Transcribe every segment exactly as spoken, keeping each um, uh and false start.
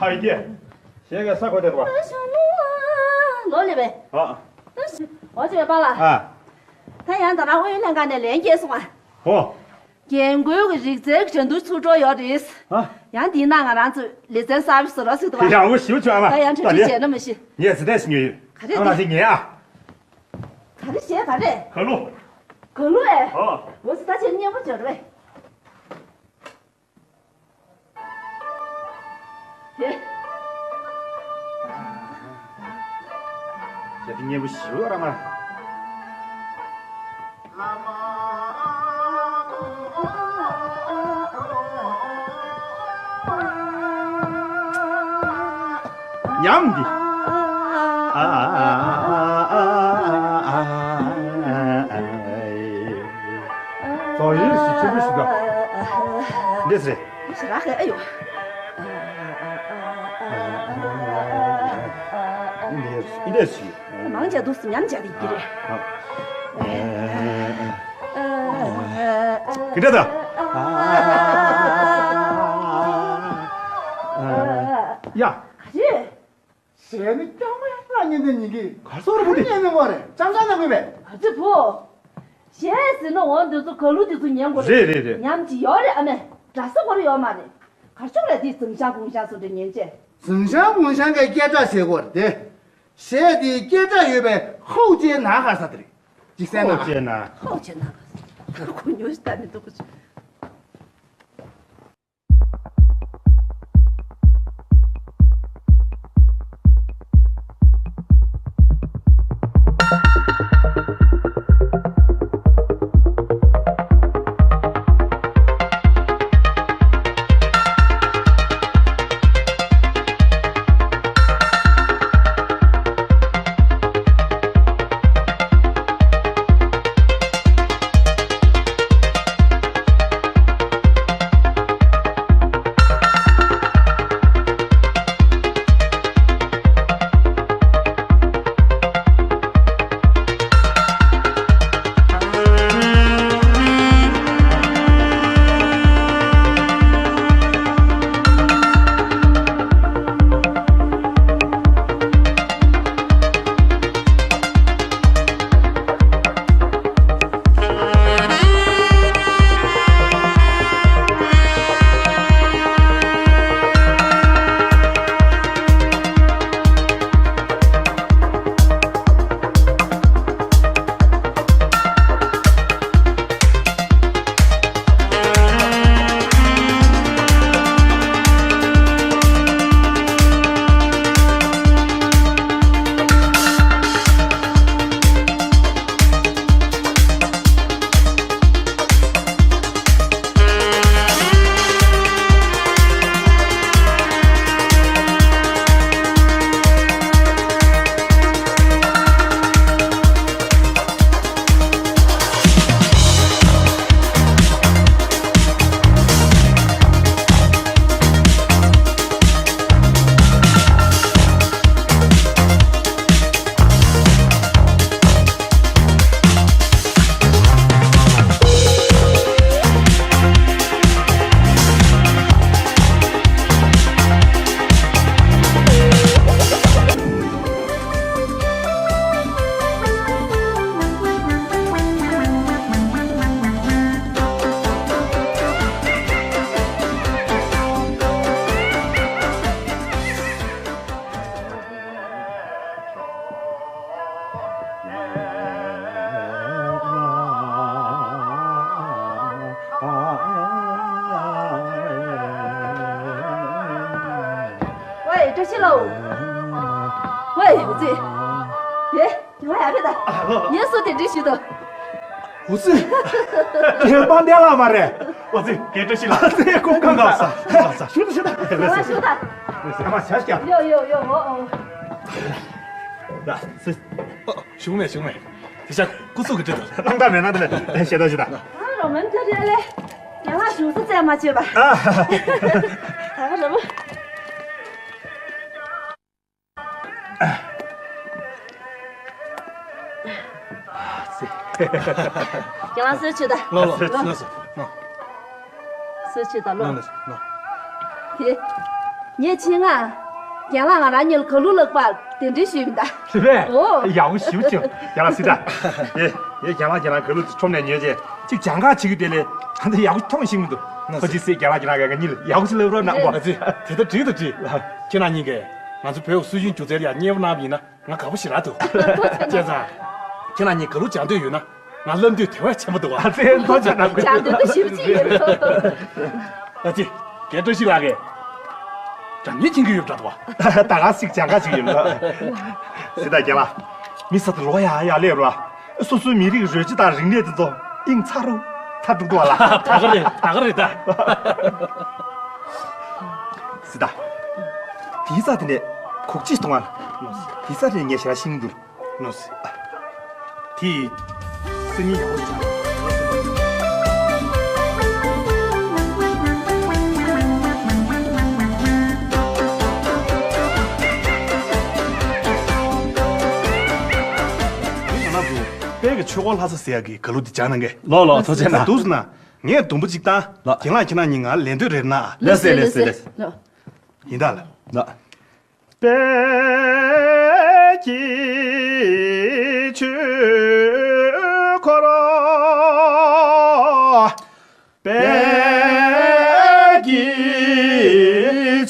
ཧ་ཡི་ཀེ། གཞན་ག་ས་གོ་དེ་རེད་པ། ལོ་ལེ་བས། ཨ། འོ་ཅེ་པ་ལ། ཨ། ད་ཡང་ད་རང་ཨུ་ཡོན་ལྷན་ཁང་ནས་ལན་སྐྱེལ་སོང་ཨ། ཧོ། རྒན་རྒོན་གྱི་རིག་རྩལ་གྱི་འགྲན་བསྡུར་ཚུགས་འགྲོ་ཡོད་རེད། ཨ། ཡང་དེའི་ནང་ང་རང་ཚོས་ལེ་ཚན་གསར་པ་བཟོ་རོགས་ཟེར་འདུག་ཨ། ཡང་འོ་ཞིའུ་ཆུ་ཨ་མ། ད་ཡང་གྲ་སྒྲིག་བྱས་ན་མ་ཤེས། ངས་ཟི་ཏས་ཉོས་ཡོད། ག་རེ་ཨ་མ་དེ་ངས་ཨ། ག་རེ་བྱས་ག་རེ། ག་ལུ། ག་ལུ་ཨེ། ཨ། འོ་ཟི་ད་ཆེ་སྙན་པོ་བྱོས་རེད། དེ། ཡ་དེ་སྙན་པོ་ཞིག་ར་མ། ཉམས་འདི། ཨ། ཙོ་ཡིན་ཞིག་ཆེན་པོ་ཞིག་ག་འདི་ཟེར། ཞེ་དྲག་ཨེ་ཡོད། འདི་འདི་ཞིག་མང་ཆེ་འདུག་སེ་ཉམས་ཆག་འདི་གི་རེད། གི་འདྲ་ད། ཡ། ག་རེ། ཟས་ནི་སྐྱོ་མ་ཡང་ཉན་དེ་ཉིན་གི། ག་སོ་ར་བུ་དེ། ཉན་ནི་བ་རེད། ཅང་ཅང་ན་དགོས་པས། ཨ་ཙི་བུ། གཞས་ཟེར་ན་འོ་འདི་ཚོ་ག་ལུ་འདི་ཚོ་ཉན་དགོས་རེད། རེད་རེད། ཉམས་ཀྱི་ཡོད་རེད་ཨ་མས། འདྲ་ས་གོ་རེ་ཡོད་མ་རེད། གར་ཕྱོགས་ལ་དེ་ཟིང་ཤང་གུང་ཤང་སོགས་དེ་ཉན་ཅེས། ཟིང་ཤང་གུང་ཤང་གི་སྐད་གྲགས་ཟེར་གོ་རེད་དེ། གཞས་དེའི་སྐད་གྲགས་ཡོད་པའི་ཧོ་ཅེ་ན་ཧ་ས་དེ་རེད། ཅིག་སེ་ན། ཧོ་ཅེ་ན། ཧོ་ཅེ་ན་ཧ་ས། ཁོ་ཉོ་ཤི་ད་མི་འདུག་གོ། ཝེ། བཀྲ་ཤིས་ལོ། ཝེ། འུ་ཚོ། ཡེ། དེ་བ་ཡ་རེད་ད། ཨ་ལོ། ངས་སུ་དེ་འདྲི་ཞུ་དོ། འུ་ཚོ། དེ་དཔལ་ལྡན་ལགས་མ་རེད། འུ་ཚོ་རྒན་བཀྲ་ཤིས་ལགས། ཨ་ཙི་ཁོང་ཁ་ཁ་ས། ཞུ་དང་ཞུ་དང་། དེ་བ་ཞུ་དང་། ཨ་མ་ཆ་ཤ། ཡོ་ཡོ་ཡོ། འོ་འོ། ད་སུ། ཨོ། བྱུང་མེད་བྱུང་མེད། དེ་ཤ་སྐུ་གཟུགས་ཀྱི་འདྲི་དང་། ལྷང་ལྟ་མེད་ན་དེ་ལས་ཞེ་ད་ཞེ་ད། ཨ་རོ་མན་ཐ་རེ་ལེ། ཡང་ལ་ཞུ་སུ་བཙལ་མ་བྱེད་པ། ཨ། ད་ག་ར་མོ། ཁྱེད་རང་སུ་ཆུ་ད། ལོ་ལོ་ལོ། སུ་ཆུ་ད་ལོ། ལོ་ལོ། དེ། ངས་ཆེད་མངགས། རྒན་ལགས་ང་རང་གཉིས་ལ་གར་གླུ་བསླབ་པར་གདན་འདྲེན་ཞུས་པ་ཡིན་ད། རེད་པས། ཨོ། ཡག་པོ་ཞེ་པོ་བྱུང་། རྒན་ལགས་སྲིད་ད། ཡེ། ཡེ་རྒན་ལགས་ཁྱེད་རང་གར་གླུ་དེ་ཁྲོམ་ནས་ཉོས་རྗེས་ཅིག་སྦྱང་ག་བྱེད་ཀྱི་དེ་ལས་ད་འདི་ཡག་པོ་མཐོང་ཤེས་མི་འདུག་ཁོ་ཅིག་སྲིད་རྒན་ལགས་ཁྱེད་རང་ག་ག་གཉིས་ལ་ཡག་པོ་ཞིག་བསླབ་རོགས་གནང་། ཨ་ཙི། དེ་ལྟར་འགྲིག་ད་འགྲིག་ཁྱེད་རང་གཉིས་ཀས་ང་ཚོ་བོད་སྲོལ་རྒྱུན་སྒྱུ་རྩལ་ཡར་སྙན་པོ་གནང་བ་ཡིན་ན། ང་དགའ་པོ་ཞེ་དྲག་འདུག་བྱས་ཙང་། ཁྱེད་རང་གཉིས་གར་གླུ་སྦྱང་འདོད་ཡོད་ན་ང་བསླབ་འདོད་དེ་བས་ཆེན་པོ་འདུག་བ། ཨ་ཙི་མདོ་ཆ་ནག་པོ། སྦྱང་འདོད་ད་ཞེ་པོ་ཅིག་ཡོད། ཨ་ཙི། རྒན་བཀྲ་ཤིས་ལགས་ཀྱིས་སྒྲ་སྙན་མཁྱེན་གྱི་ཡོད་པ་འདྲ་འདུག་བ། ད་ག་ཟིག་སྦྱང་ག་ཅིག་ཡོད་ལ། སྲིད་ད་རྒན་ལགས། མི་ས་ད་ལོ་ཡ་ཡ་ལེ་རོ། སོ་སོའི་མི་རིགས་རོལ་ཆ་དང་རིག་གནས་དེ་ཚོ་དབྱིངས་ཚ་རུ་ཚ་འགྲོ་འདུག་བ་ལ། ད་ག་རེད་ད་ག་རེད་ད། སྲིད་ད། དེའི་ས་དེ་ནས་ཁོག་ཅིག་གཏོང་བ་ལ། དེའི་ས་དེ་ནས་ངས་ཞེ་དྲག་ཤེས་ཀྱི་འདུག་ནོ་སི། དེ་སེམས་ཉིད་ཡག་པོ་བྱ། དཔལ་གྱི་ཆོས་འཁོར་ལྷ་ས་ཟེར་ཡག་གི་གར་གླུ་འདི་སྦྱང་གནང་གས། ལོ་ལོ་ཐུགས་རྗེ་གནང་། འདུག་ཟེར་ན། ངས་དུམ་བུ་གཅིག་བཏང་། ལགས། རྒན་ལགས་ཁྱེད་རང་གཉིས་ང་ལ་ལད་ཟློས་རེ་གནང་། ལགས་སེ་ལགས་སེ་ལགས་སེ། ཡིན་ད་ལགས། ལགས། དཔལ་གྱི་ཆོས་འཁོར། དཔལ་གྱི་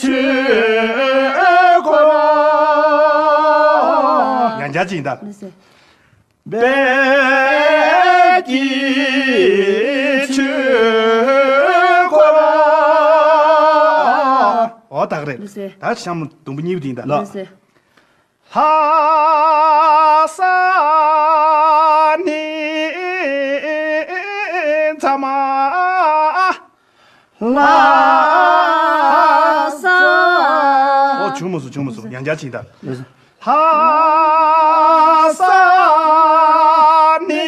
ཆོས་འཁོར། ཡང་བསྐྱར་ཅིག་ཡིན་ད། ལགས་སེ། དཔལ་གྱི་ཆོས་འཁོར། འོ་ད་ག་རེད། ལགས་སེ། ད་གཤམ་དུམ་བུ་གཉིས་པ་དེ་ཡིན་ད། ལགས་སེ། ལྷ་ས་ནི་མཚམས། ལྷ་ས། ཨོ་བྱུང་མ་སོང་བྱུང་མ་སོང་། ཡང་བསྐྱར་ཅིག་ད། ལྷ་ས་ནི།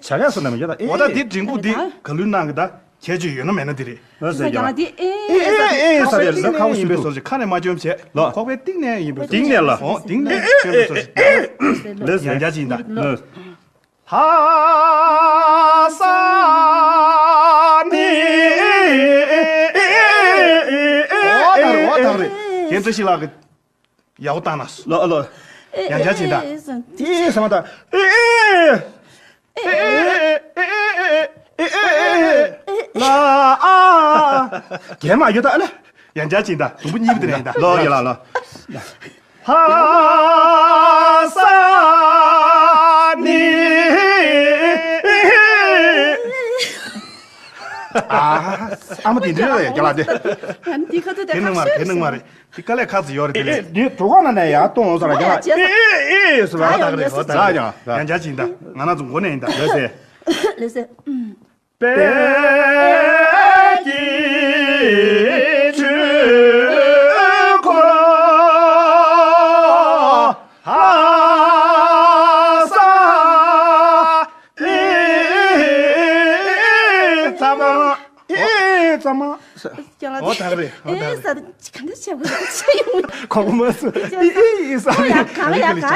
བྱ་ཡག་སོ་ནམ་ཡོད་ད། འོ་ད་འདི་འབྲིང་པོ་འདི་ག་ལུས་གནང་གི་ད། ཁྱད་ཆོས་ཡོད་ན་མེད་ན་འདི་རེད། ལོས་ཟེར་ཀྱང་། ཨེ་ཨེ་ཨེ་ས་རེད་ལ་ཁ་བོ་ཞིག་པའི་སོར་ཞིག་ཁ་ནས་མ་བཅོམ་བྱས། ལོ། ཁོག་པའི་གཏིང་ནས་ཡིན་པའི་སོར་ཞིག་གཏིང་ནས་ལ། འོ་གཏིང་ནས་བཅོམ་པའི་སོར་ཞིག་ལོས་ཡང་བསྐྱར་ཅིག་ཡིན་ད། ལོས། ལྷ་ས་ནི། འོ་ད་རེད་འོ་ད་རེད། རྒན་བཀྲ་ཤིས་ལགས་ཀྱི། ཡག་པོ་བཏང་ན། ལོ་ལོ། ཡང་བསྐྱར་ཅིག་ད། ཨེ་ཨེ་ས་མ་ད། ཨེ་ཨེ། ཨེ་ཨེ། ལ་ཨ། རྒན་མ་ཡོད་ད་ཨ་ལེ། ཡང་བསྐྱར་ཅིག་ད། དུམ་བུ་གཉིས་པ་དེ་ནས་ཡིན་ད། ལོ་ཡ་ལ་ལོ། ལྷ་ས་ནི། ཨ། ཨ་མ་དེ་འདྲ་ཡ་རྒན་ལགས་དེ། ཨ་ནི་དེ་ཁ་ཐུག་དེ་དེ་ནང་མ་རེད་དེ་ནང་མ་རེད། དེ་དཀའ་ལས་ཁག་ཙམ་ཡོད་རེད་དེ་ལས། ཨེ་ཨེ་འདི་གྲོད་ཁོག་ནང་ནས་ཡར་གཏོང་འོང་ས་ར་རྒན་ལགས། ཨེ་ཨེ་ཨེ་ཟེར་བ། ད་ག་རེད་ཧོ་ད་ཡང་བསྐྱར་ཅིག་ཡིན་ད། ང་རང་ཚོ་མགོ་ནས་ཡིན་ད། ལོས་ཟེར། ལོས་ཟེར། དཔལ་གྱི་ཆོས་འཁོར་ལྷ་ས་ཨེ་ཚ་མ། ཨེ་ཚ་མ། ཀྱང་ལ། འོ་ད་ག་རེད། འོ་ད་ག་རེད། ཨེ་ས་ག་འདྲ་བྱེད་དགོས་ཆེ་ཡོང་། ཁོང་མ་སུ་ཨེ་ཨེ་ས་ཨོ་ཡ་ག་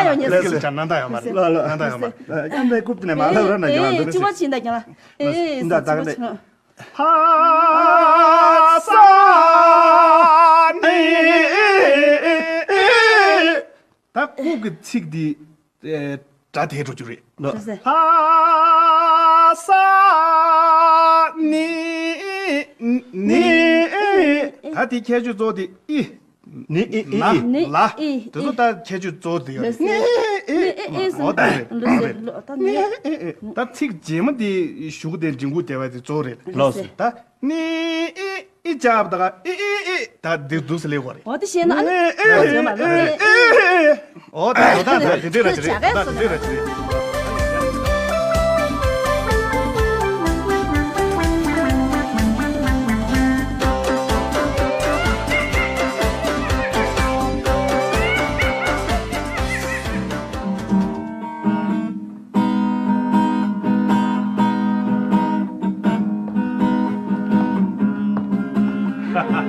ཡོང་ཉེ་ལ་ཟེར། ལ་ལ་ལ་ན་ད་ཡོང་མ་རེད། ལ་ལ་ན་ད་ཡོང་མ་རེད། ཨ་མའི་རྐུབ་ཏུ་ནས་མ་ལ་ར་ན་ཀྱང་ལ་འདུག་ཅི་བ་ཅི་འདྲ་ཀྱང་ལ། ཨེ་ཨེ་ད་ད་ག་རེད། ཧ་ས་ནི། ད་རྐུབ་ཀྱི་ཚིག་འདི། ཨེ། སྒྲ་དེ་འགྲོ་རྒྱུ་རེད། ལོ། ལྷ་ས་ནི་ནི། ད་དེ་ཁྱད་ཆོས་གཙོ་བོ་དེ་ཨི། ནི་ཨི་ཨི་ན་ཨི། ལ། ནི་ཨི་ཨི། དེ་ཚོ་ད་ཁྱད་ཆོས་གཙོ་བོ་དེ་ཡོད་རེད། ལོ་སེ། ནི་ཨི་ནི་ཨི་ཨི་ཟེར། འོ་ད་རེད། ལོ་སེ། ལོ་ད་ནི་ནི་ཨི་ཨི། ད་ཚིག་རྗེས་མ་དེ་གཞུག་དེ་འབྲིང་པོ་བསྡད་པ་དེ་གཙོ་བོ་རེད། ལོ་སེ། ད་ནི་ཨི། ཨི་ཅག་ད་ག་ཨི་ཨི་ཨི། ད་འདི་འདུག་སེ་ལེགས་པ་རེད། འོ་དེ་བཤད་ན་ཨ་ནི་ཨི་ཨི་ཨི་ཨི། འོ་ད་འོ་ད་ད་དེ་འདྲས་ར་ཅི་རེད། ད་དེ་འདྲས་ར་ཅི་རེད།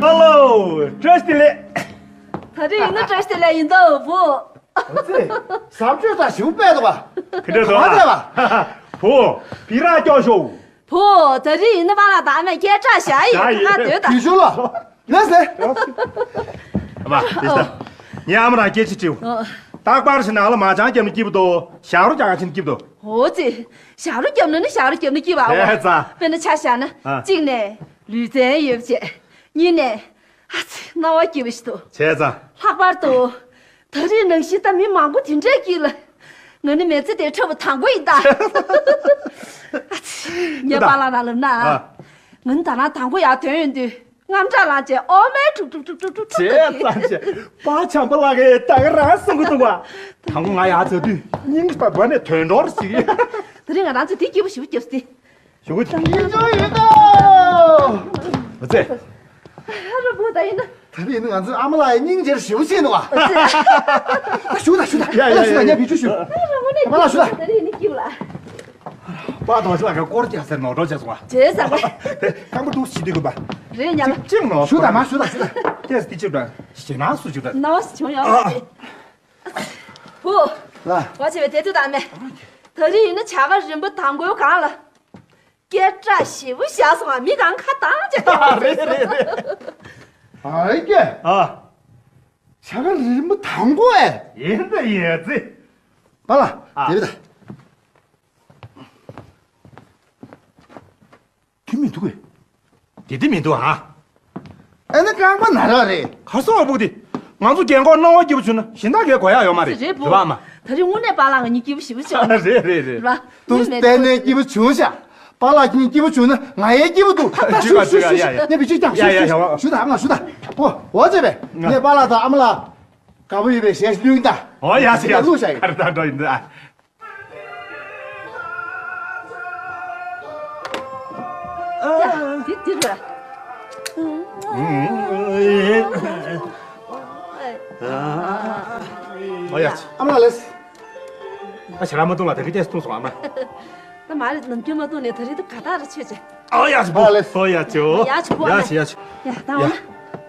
ཧ་ལོ། བཀྲ་ཤིས་བདེ་ལེགས། ད་རེས་ཡིན་ན་བཀྲ་ཤིས་བདེ་ལེགས་ཡིན་ད་བུ། ཨ་ཙི། ཟབ་ཆོས་དང་ཞུ་པས་དོ་བ། ཁི་འདྲ་དོ་ག་བ། བུ། བི་ར་སྐྱོ་ཤོག་བུ། ད་རེས་ཡིན་ན་པཱ་ལགས་དང་ཨ་མས་སྐད་གྲགས་བཞག་ཡིན། བཞག་ཡིན། ད་སྡོད་དང་། དུས་ཆུང་ལ། ལགས་སེ། ཨ་མ། དེ་ལྟ། ངས་ཨ་མ་ལགས་སྐད་ཆ་དྲིའོ། ཨོ། རྟག་པར་བྱས་ན་ཨ་ལ་མ་ཅང་བརྒྱབ་ན་སྐྱིད་པོ་འདུག་ཞག་རོ་རྒྱག་ག་ཕྱིན་ན་སྐྱིད་པོ་འདུག་འོ་ཙི། ཞག་རོ་བརྒྱབ་ན་ནི་ཞག་རོ་བརྒྱབ་ན་སྐྱིད་པ་འོ། བྱས་ཙང་། དཔེར་ན་ཆ་བཞག་ན། ཨ། གཅིག་ནས་ལུས་རྩལ་ཡོད་བྱས། གཉིས་ནས། ཨ་ཙི། སྣང་བ་སྐྱིད་པོ་ཞིག་འདུག་བྱས་ཙང་། ལྷག་པར་དུ། ད་རེས་ནང་བཞིན་ད་མི་མང་པོ་དེ་འདྲས་སྐྱིད་ལ། ང་ནི་མི་ཚེ་འདིའི་འཁྲབ་པ་དང་པོ་ཡིན་ད། ཨ་ཙི། ངས་པཱ་ལགས་རང་ལབ་ན། ཨ། ང་ནི་ད་རང་དང་པོ་ཡར་ཐོན་ཡོང་དུས། རྔམ་སྐྲག་ལངས་བྱས་ཨོ་མའི་ཁྲུག་ཁྲུག་ཁྲུག་ཁྲུག་ཁྲུག་ཁྲུག་བྱས་ཙང་བྱས། པཱ་བྱམས་པ་ལགས་ཀྱིས་ད་ག་རང་གསུང་གི་འདུག་བ། དང་པོ་ང་ཡར་འཛེགས་དུས་སྙིང་པ་བ་ནས་དོན་འགྲོར་ཞིག་ད་རེས་ང་རང་ཚོ་དེ་སྐྱིད་པོ་ཞེ་པོ་རྒྱབ་སྟེ། ཞུ་གི་ཡིན་ཅོ་ཡོད་དོ། མ་ཚད། ཨ་རོ་བུ་ད་ཡིན་ན། ད་རེས་ཡིན་ན་ང་ཚོའི་ཨ་མ་ལགས་ཡི་སྙིང་རྗེར་ཞེ་པོ་ཆེ་འདུག་བ། ཞུ་ད་ཞུ་ད། ཡ་ཡ་ཡ། ཞུ་ད། ངས་བེད་སྤྱོད་ཞུ། ཨ་རོ་བུ་ནས། ཨ་མ་ལགས་ཞུ་ད། ད་རེས་ཡིན་ན་སྐྱིད་པོ་ལ། པཱ་དོ་ཅི་ལ་ག་སྐོར་རྒྱག་ཟེར་ནོར་འགྲོ་བྱས་སོང་བ། བྱས་ཙང་བ། དེ་ཁང་པ་འདུག་ཞིག་འདུག་གི་པ། རེད་ཉམས། ཅིག་ཅིག་ནོར། ཞུ་ད་མ་ཞུ་ད་ཞུ་ད། ཁྱེད་སི་ཅིག་ད་ཞེ་ན་སུ་ཅིག་ད། ནོར་བྱུང་ཡོང་། ཨ། བུ། ལ། བ་བྱས་པའི་དེ་དུས་དང་མེ། ད་རེས་ཡིན་ན་བྱ་དགའ་རིམ་པ་དང་པོའི་སྒང་ལ། སྐད་གྲགས་ཞེ་པོ་བཞག་སོང་ང་མི་གང་ཁ་བཏང་བྱས་ཏེ། རེད་རེད་རེད། ཨ་ཀྱེ། ཨ། བྱ་དགའ་རིམ་པ་དང་པོ་ཨེ། ཡིན་ད་ཡིན་ཙི། པཱ་ལགས། ཨ། དེ་རེད་ད། དེ་མི་འདུག་གས། དེ་དེ་མི་འདུག་ཨ། ཨ་ནི་རྐང་པ་ན་ར་རེད། གར་སོང་བ་བུ་དེ། ང་ཚོ་རྒན་འཁོགས་སྣང་བ་སྐྱིད་པོ་བྱུང་ན་གཞན་དག་གས་གོ་ཡག་ཡོད་མ་རེད། རེད་བུ། རེད་པ་ཨ་མ། ད་རེས་དངོས་གནས་པཱ་ལགས་ང་གཉིས་སྐྱིད་པོ་ཞེ་པོ་བྱུང་། རེད་རེད་རེད། རེད་པ། དུ་ངས་མེད་དེ་ནས་སྐྱིད་པོ་བྱུང་ཤག་པཱ་ལགས་ཁྱེད་སྐྱིད་པོ་བྱུང་ན་ང་ཡང་སྐྱིད་པོ་འདུག་ད་ཞུ་ཞུ་ཞུ་ཞུ། ཡ་ཡ་ཡ། ངས་བེད་སྤྱོད་ཀྱང་ཞུ་ཡ་ཡ་ཞུ་ཡ་ཞུ། ཞུ་ད་ཨ་མ་ཞུ་ད། འོ་འོ་བྱས་པས་ངས་པཱ་ལགས་དང་ཨ་མ་ལགས་དགའ་པོ་ཡོད་པའི་ཞལ་བླུགས་ད། འོ་ཡ་ཞུ་ཡ་ཞུ། བླུགས་ཤག་ཡིན། གར་ད་འགྲོ་ཡིན་ད། ཡ། འདི་འདི་རེད། ཨོ་ཡ། ཨ་མ་ལགས། ཨ་ཞེ་དྲག་མ་བཏུང་ལ་དེ་གི་ཏེས་བཏུང་སོང་ཨ་མ། ད་མ་རེད་ནམ་རྒྱུན་མ་བཏུང་ནས་ད་རེས་ད་ག་ད་ར་ཆོད་ཆེ། ཨོ་ཡ་ཆུ་བོ། ཨ་ལགས། ཨོ་ཡ་ཆུ། ཡ་ཆུ་བོ། ཡ་ཆུ་ཡ་ཆུ། ཡ་ད་འོ་ན།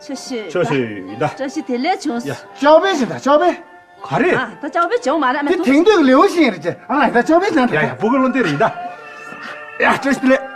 ཆོ་ཤི། ཆོ་ཤི་ཡིན་ད། བཀྲ་ཤིས་བདེ་ལེགས་བྱུང་། ཡ། ཅོ་པེ་ཞིག་ད་ཅོ་པེ། ག་རེ། ཨ་ད་ཅོ་པེ་བྱུང་མ་རེད་མ་དེ་གཏོགས། དེང་དུས་ལེའུ་ཤིང་རེད་ཅེ། ཨ་ལ་ད་ཅོ་པེ་ཅང་ཡ་ཡ་བུ་གུ་ལོ་འདི་རེད་ད། ཡ་བཀྲ་ཤིས་བདེ་ལེགས།